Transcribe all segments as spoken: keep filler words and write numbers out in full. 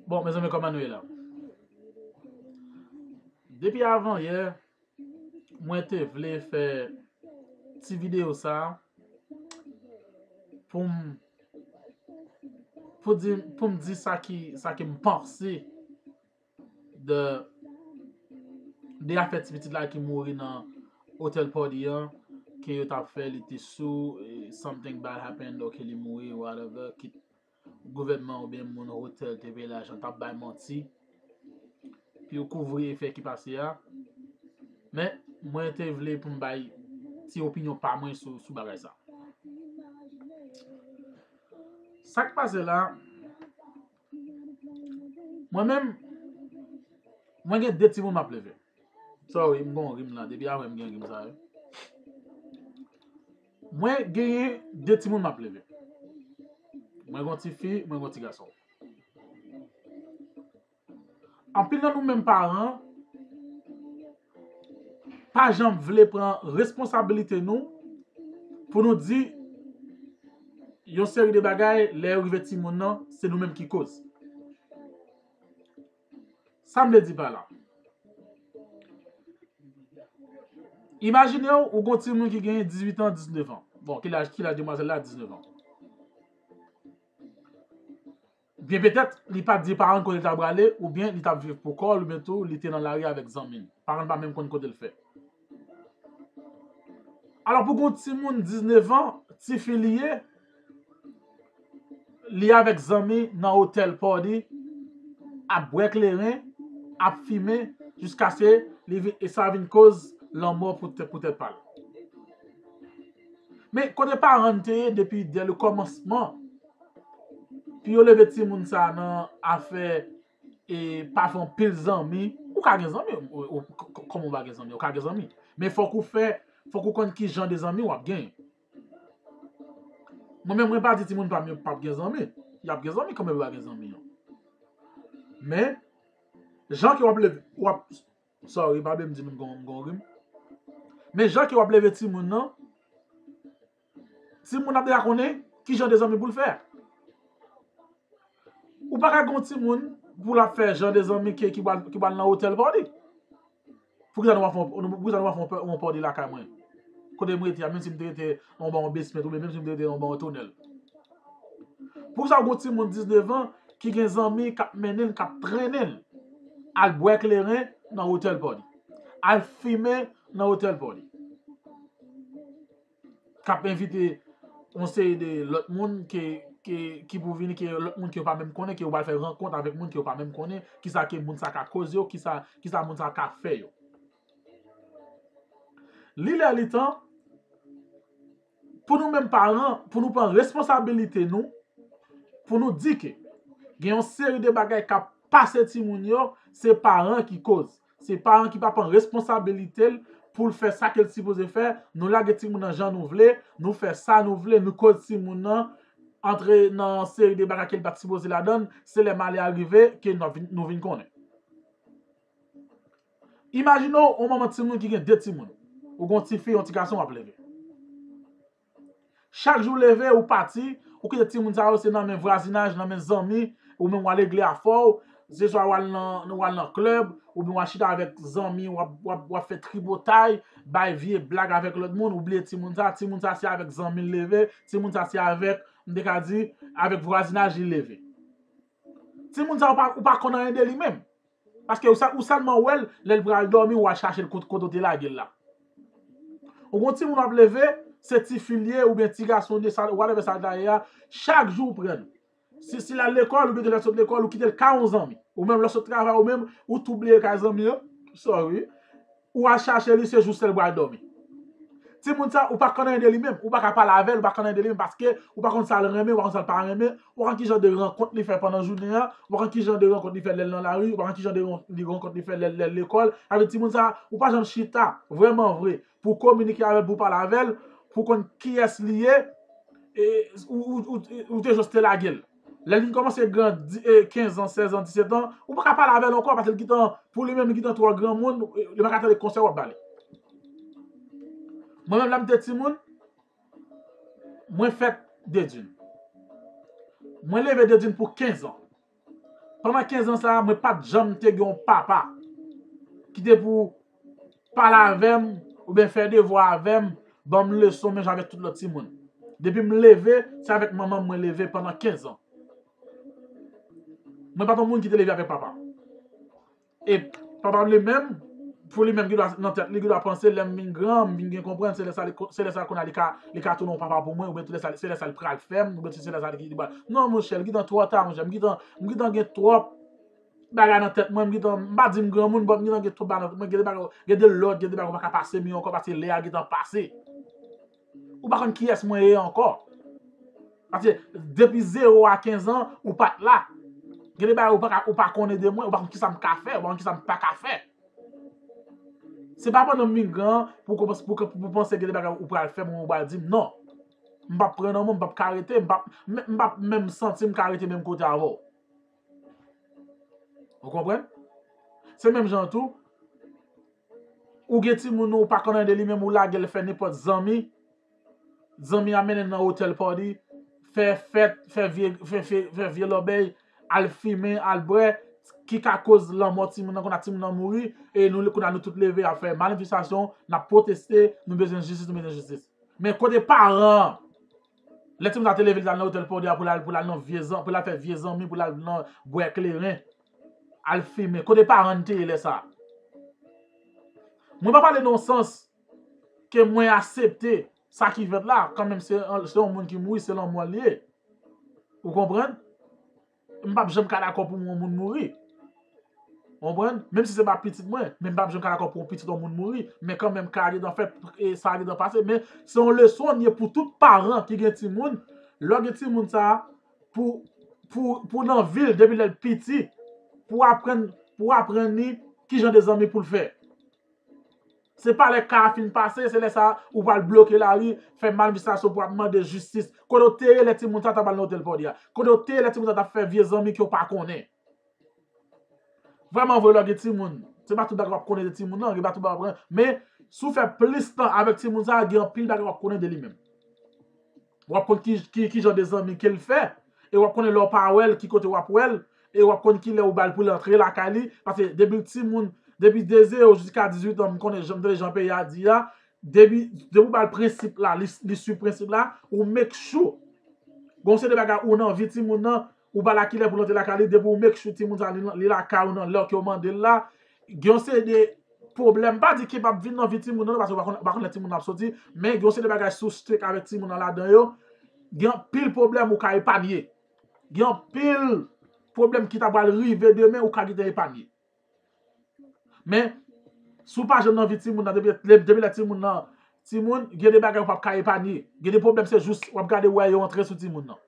Bon, mezanmi, kòman nou ye la? Depi avan yè, mwen te vle fè ti videyo sa a pou m pou di pou m di sa ki sa ke m panse de de afè ti pitit la ki mouri nan hotel party an, ke yo t ap fè, li te sou, e, something bad happened, ok, li mouri, whatever, kit gouvènman oubyen moun hotel te peye lajan t ap bay manti pou yo kouvri efè ki pase a. Men, mwen te vle pou m bay ti opinyon pa mwen sou, sou bagay sa. Sa k pase la, mwen menm, mwen gen de timoun m ap leve. Sorry, m gon rim la. Depi avè m gen rim sa yo. Mwen genyen de timoun m ap leve. Mwen gon ti fi, mwen gon ti gason. Anpil nan nou menm paran pa janm vle pran responsabilite nou pou nou di yon seri de bagay lè yo rive timoun nan, se nou menm ki koz. Sa m vle di pa la. Imajine w, ou gon timoun ki genyen dizuit an, diznèf an. Bon, ki laj, ki laj demwazèl la? Diznèf an. Byen petèt, li pa t di paran l kote l ta prale, oubyen li t ap viv pou kò l, oubyen tou li te nan lari avèk zanmi l. Paran l pa menm konn kote l fè. Alò, pou gon timoun diznèf an, tifi li ye, li avèk zanmi nan hotel party, ap bwè kleren, ap fimen, jiskaske li vin, e sa vin koz lanmò pou tèt, pou tèt pa l. Men kote paran l te ye depi dè le kòmansman, pou yo leve timoun sa nan afè e pa fè anpil zanmi. Ou ka gen zanmi, ou, ou, k-, k-, kòman ou pa gen zanmi? Ou ka gen zanmi. Men fòk ou fè, fòk ou konn ki jan de zanmi w ap gen. Mwen menm, mwen pa di timoun pa m yo p ap gen zanmi. Y ap gen zanmi kanmenm, yo pa gen zanmi an. Men, jan ke w ap leve, w ap, sorry, pa vle m di nou m gon, m gon rim. Men jan ke w ap leve timoun nan, timoun ap deja konnen ki jan de zanmi pou l fè. Ou pa ka gon timoun pou l ap fè jan de zanmi ke, ki pral, ki pral nan hotel party. Poukisa nou pa fè yon, poukisa nou pa fè yon, yon party lakay mwen? Kote m rete a, menm si m te rete anba yon basement, oubyen menm si m te rete anba yon tonèl. Poukisa gon timoun diznèf an ki gen zanmi k ap mennen l, k ap trennen l al bwè kleren nan hotel party, al fimen nan hotel party, k ap envite yon seri de lòt moun ke, ke, ki pou vini, ke lòt moun ke yo pa menm konnen, ke yo pral fè rankont avèk moun ke yo pa menm konnen, kisa ke moun sa ka koze yo, kisa, kisa moun sa ka fè yo. Li lè li tan pou nou menm paran, pou nou pran responsabilite nou, pou nou di ke gen yon seri de bagay k ap pase timoun yo, se paran ki koz. Se paran ki pa pran responsabilite l pou l fè sa ke l sipoze fè. Nou lage timoun nan jan nou vle, nou fè sa nou vle, nou koz timoun nan antre nan yon seri de bagay ke l pa t sipoze ladan l. Se lè malè a rive ke nou vin, nou vin konnen. Imajine w, yon manman timoun ki gen de timoun. Ou gen yon ti fi, yon ti gason w ap leve. Chak jou w leve, ou pati, ou kite timoun sa yo, se nan men vwazinaj, nan men zanmi, ou menm w al regle afè w, se swa w al nan, w al nan klèb, oubyen w al chita avèk zanmi, w ap, w ap, w ap fè tripotay, bay vye blag avèk lòt moun, ou bliye timoun sa, timoun sa se avèk zanmi l leve, timoun sa se avèk, m te ka di, avèk vwazinaj li leve. Timoun sa, ou pa, ou pa konn anyen de li menm. Paske ou sèl, ou sèlman wè l lè l pral dòmi, ou al chache l kot, kote w te lage l la. Ou gon timoun w ap leve, se ti fi l ye oubyen ti gason l ye, sa, whatever sa l ta ye a, chak jou ou pran l. Si, si l al lekòl, oubyen ke lè l sot lekòl, ou kite l kay yon zanmi. Ou menm lè w sot travay, ou menm, ou tou bliye kay zanmi an. Sorry. Ou al chache li, se jou sèl pral dòmi. Timoun sa, ou pa konn anyen de li menm. Ou pa ka pale avè l, ou pa konn anyen de li menm, paske ou pa konn sa l renmen, ou pa konn sa l pa renmen, ou pa konn ki jan de rankont li fè pandan jounen an, ou pa konn ki jan de rankont li fè lè l nan lari, ou pa konn ki jan de ran-, li rankont li fè lè, lè l lekòl. Sa vle di timoun sa, ou pa janm chita, vrèman vre, pou kominike avè l, pou pale avè l, pou konn kiyès li ye, e, ou, ou, ou, ou te jis te lage l. Lè l vin kòmanse grandi, e, kenz an, sèz an, disèt an, ou pa ka pale avè l ankò, paske l gentan, pou li menm, li gentan twò granmoun, e, li pa ka tande konsèy w ap ba li. Mwen menm, lè m te timoun, mwen fèt Dedin. Mwen leve Dedin pou kenz an. Pandan kenz an sa a, mwen pa t janm te gen yon papa ki te pou pale avè m oubyen fè devwa avè m, ban m leson menm jan avèk tout lòt timoun. Depi m leve, se avèk manman m mwen leve pandan kenz an. Mwen pa t yon moun ki te leve avèk papa. E papa m li menm, pou li menm ki dwa nan tèt li, ki dwa panse lè m vin gran, m vin gen konprann, se lè sa li, se lè sa kounye a li ka, li ka tounen yon papa pou mwen, oubyen tou lè sa, se lè sa li pral fè m, oubyen tou se lè sa li, li pral. Non, monchè, li gentan twò ta, monchè, m gentan, m gentan gen twòp bagay nan tèt mwen, m gentan, m pa di m granmoun, but m gentan gen twòp bagay nan tèt mwen, gen de bagay, gen de lòd, gen de bagay ou pa ka pase m yo ankò, paske lè a gentan pase. Ou pa konn kiyès mwen ye ankò. Paske depi zewo a kenz an, ou pa t la. Gen de bagay ou pa ka, ou pa konnen de mwen, ou pa konn kisa m ka fè, ou pa konn kisa m pa ka fè. Se pa pandan m vin gran pou, pou, pou, pou panse gen de bagay ou pral fè mwen, ou pral di m non. M p ap pran nan men w, m p ap ka rete, m p ap, m, m p ap menm santi m ka rete menm kote avè w. Ou konprann? Se menm jan tou, ou gen timoun ou pa konn anyen de li, menm ou lage l fè nenpòt zanmi. Zanmi a mennen l nan otèl party, fè fèt, fè vye, fè, fè, fè vye lòbèy, al fimen, al bwè, ki ka koz lanmò timoun nan, kounye a timoun nan mouri, e nou, kounye a nou tout leve ap fè manifestasyon, n ap pwoteste, nou bezwen jistis, nou bezwen jistis. Men kote paran an? Lè timoun sa te leve, li t al nan otèl party a pou l al, pou l al nan vye zan, pou l al fè vye zanmi, pou l al nan bwè kleren, al fimen. Kote paran n te ye lè sa a? Mwen pa pale nan yon sans ke mwen aksepte sa ki fèt la, kanmenm se, se yon moun ki mouri, se lanmò l ye. Ou konprann? M p ap janm ka dakò pou yon moun mouri. Ou konprann? Menm si se pa pitit mwen, men m p ap janm ka dakò pou yon pitit yon moun mouri. Men kanmenm, ka gentan fèt, e sa gentan pase. Men se yon leson l ye pou tout paran ki gen timoun. Lè w gen timoun sa a, pou, pou, pou nan vi l, depi lè l piti, pou aprann, pou aprann li kijan de zanmi pou l fè. Se pa lè ka a fin pase, se lè sa a ou pral bloke lari, fè manifestasyon pou ap mande jistis. Kote w te ye lè timoun sa t ap al nan otèl party a? Kote w te ye lè timoun sa t ap fè vye zanmi ke w pa konnen? Vrèman vre, lè w gen timoun, se pa tout bagay w ap konnen de timoun nan, gen pa tout bagay w ap konnen. Men, si w fè plis tan avèk timoun sa a, gen anpil bagay w ap konnen de li menm. W ap konn ki, ki, ki jan de zanmi ke l fè, e w ap konnen lè w pa wè l, ki kote w ap wè l, e w ap konn ki lè ou ba l pou l antre lakay li, paske depi timoun, depi de zewo jiska dizuit an, m konnen jan, m tande jan peyi a di a, depi, depi ou ba l prensip la, li, li swiv prensip la, ou make sure. Gon seri de bagay ou nan vi timoun nan, ou ba l a kilè pou l antre lakay li, depi ou make sure timoun sa li, li lakay ou nan lè ke w mande l la, gen yon seri de pwoblèm. M pa di ke p ap vin nan vi timoun nan, paske ou pa konn, ou pa konn lè timoun nan ap soti, men gen yon seri de bagay si w strict avèk timoun nan ladan yo, gen anpil pwoblèm ou ka epanye. Gen anpil pwoblèm ki ta pral rive demen ou ka gentan epanye. Men, si w pa janm nan vi timoun nan, depi, depi lè timoun nan timoun, gen de bagay ou p ap ka epanye. Gen de pwoblèm se jis w ap gade wè yo antre sou timoun nan.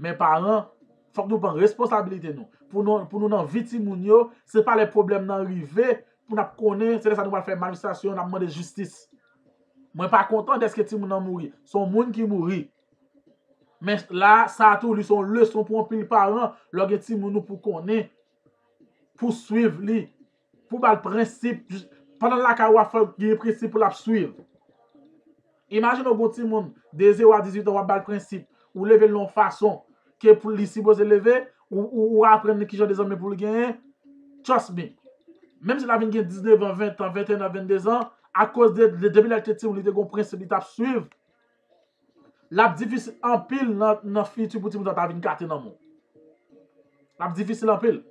Men paran, fòk nou pran responsabilite nou. Pou nou, pou nou nan vi timoun yo, se pa lè pwoblèm nan rive pou n ap konnen, se lè sa nou pral fè manifestasyon, n ap mande jistis. Mwen pa kontan dèske timoun nan mouri. Se yon moun ki mouri. Men la, sa tou, li se yon leson pou anpil paran, lè w gen timoun ou pou konnen, pou swiv li, pou ba l prensip, jis, pandan l lakay ou a fò l gen prensip pou l ap swiv. Imajine w gon timoun de zewo a dizuit an, w ap ba l prensip, ou leve l nan yon fason ke pou li sipoze leve, ou, ou, ou aprann li kijan de zanmi pou l genyen, trust me. Menm si l a vin gen diznèf an, ven an, venteyen an, vennde zan, akoz de, de, depi lè l te timoun, li te gon prensip li t ap swiv, l ap difisil anpil nan, nan fiti pou timoun sa ta vin gate nan men w. L ap difisil anpil.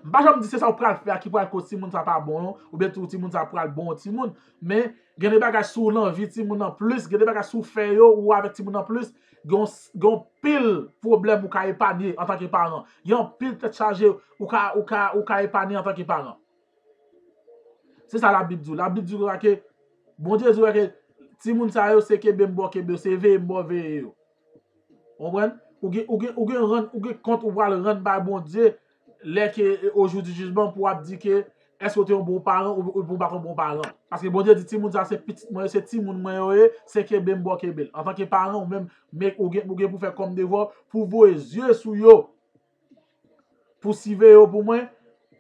M pa janm di se sa w pral fè a ki pral koz timoun sa pa bon, oubyen tou timoun sa pral bon timoun. Men, gen de bagay si w nan vi timoun nan plis, gen de bagay si w fè yo, ou avèk timoun nan plis, gen yon, gen yon pil pwoblèm ou ka epanye antanke paran. Gen yon pil tèt chaje ou ka, ou ka, ou ka epanye antanke paran. Se sa Labib di w. Labib di w ke, Bondye di w ke timoun sa yo se kenbe m bò kenbe yo, se veye m bò veye yo. Konprann? Ou gen, ou gen, ou gen rann, ou gen kont ou pral rann bay Bondye lè ke, e, o jou di jijman pou w ap di ke èske w te yon bon paran ou, ou pou w pa t yon bon paran. Paske Bondye di timoun sa se pitit mwen yo, se timoun mwen yo ye, se kenbe m bò kenbe l. Antanke paran, ou menm, men ou gen, ou gen pou fè kòm devwa w, pou voye zye sou yo. Pou siveye yo pou mwen,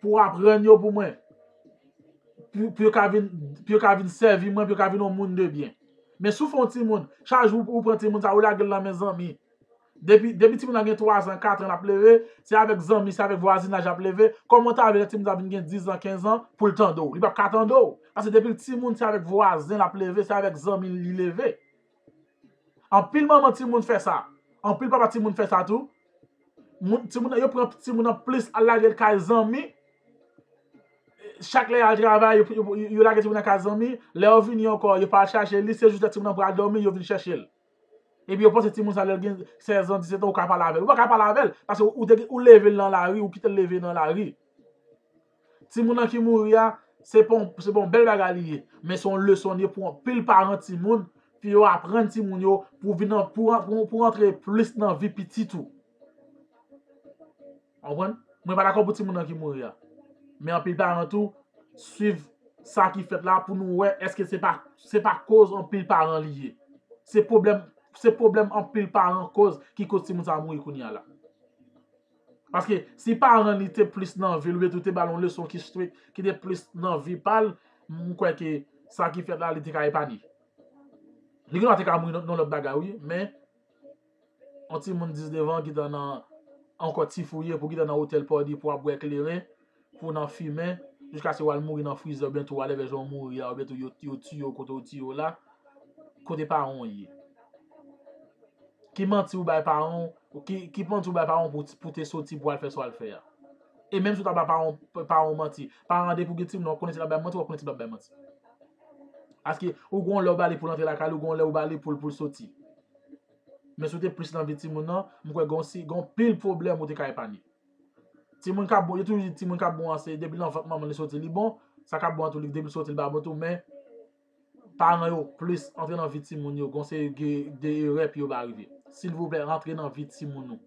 pou aprann yo pou mwen. Pou, pou yo ka vin, pou yo ka vin sèvi mwen, pou yo ka vin yon moun de byen. Men si w fè yon timoun, chak jou ou pran timoun sa, ou lage l nan men zanmi. Depi, depi timoun nan gen twa zan, kat an l ap leve, se avèk zanmi, se avèk vwazinaj l ap leve. Kòman w ta vle lè timoun sa vin gen diz an, kenz an, pou l tande w? Li p ap ka tande w. Paske depi l timoun, se avèk vwazen l ap leve, se avèk zanmi l li leve. Anpil manman timoun fè sa. Anpil papa timoun fè sa tou. Moun, timoun nan, yo pran timoun nan plis al lage l kay zanmi. Chak lè y al travay, yo, yo, yo, yo lage timoun nan kay zanmi. Lè yo vini ankò, yo pa al chache li, se jis lè timoun nan pral dòmi, yo vin chèche l. Epi yo panse timoun sa lè l gen sèz an, disèt an, ou ka pale avè l. Ou pa ka pale avè l, paske ou, te, ou leve l nan lari, ou kite l leve nan lari. Timoun nan ki mouri a, se pa yon, se pa yon bèl bagay li ye, men se yon leson li ye pou anpil paran timoun, pou yo aprann timoun yo, pou vin an, pou, pou, pou antre plis nan vi pitit ou. Konprann? Mwen pa dakò pou timoun nan ki mouri a. Men anpil paran tou swiv sa ki fèt la pou nou wè èske se pa, se pa koz anpil paran li ye. Se pwoblèm, se pwoblèm anpil paran koz ki koz timoun sa mouri kounye a la. Paske si paran li te plis nan vi l, oubyen tou te ba l yon leson ki strik, ki te plis nan vi pa l, m kwè ke sa ki fèt la, li te ka epanye. Li gendwa te ka mouri nan, nan lòt bagay, wi, men yon timoun dis devan ki t nan ankò ti fouye pou ki t nan otèl pòdi pou ap bwè kleren, pou nan fimen, jiskaske w al mouri nan frizè, oubyen tou w al leve jan w mouri a, oubyen tou yo, yo tiye w kote w tiye w la, kote paran w ye? Ki manti ou bay paran w, ki, ki manti ou bay paran w pou, pou te soti pou al fè sa w al fè a? E menm si w ta bay paran, paran w manti, paran depi w gen timoun, w ap konnen si l ap bay manti, w ap konnen si l ap bay manti. Paske ou gon lè w ba li pou l antre lakay li, ou gon lè ou ba li pou l, pou l soti. Men si w te plis nan vi timoun nan, m kwè gon si, gon pil pwoblèm ou te ka epanye. Timoun k ap bon, yo toujou di timoun k ap bon an se depi nan vant manman li soti li bon, sa k ap bon an tou li depi l soti li pa bon tou, men paran yo plis antre nan vi timoun yo, gon seri de, de erè pou yo pa rive. Silvouplè, rantre nan vi timoun nou.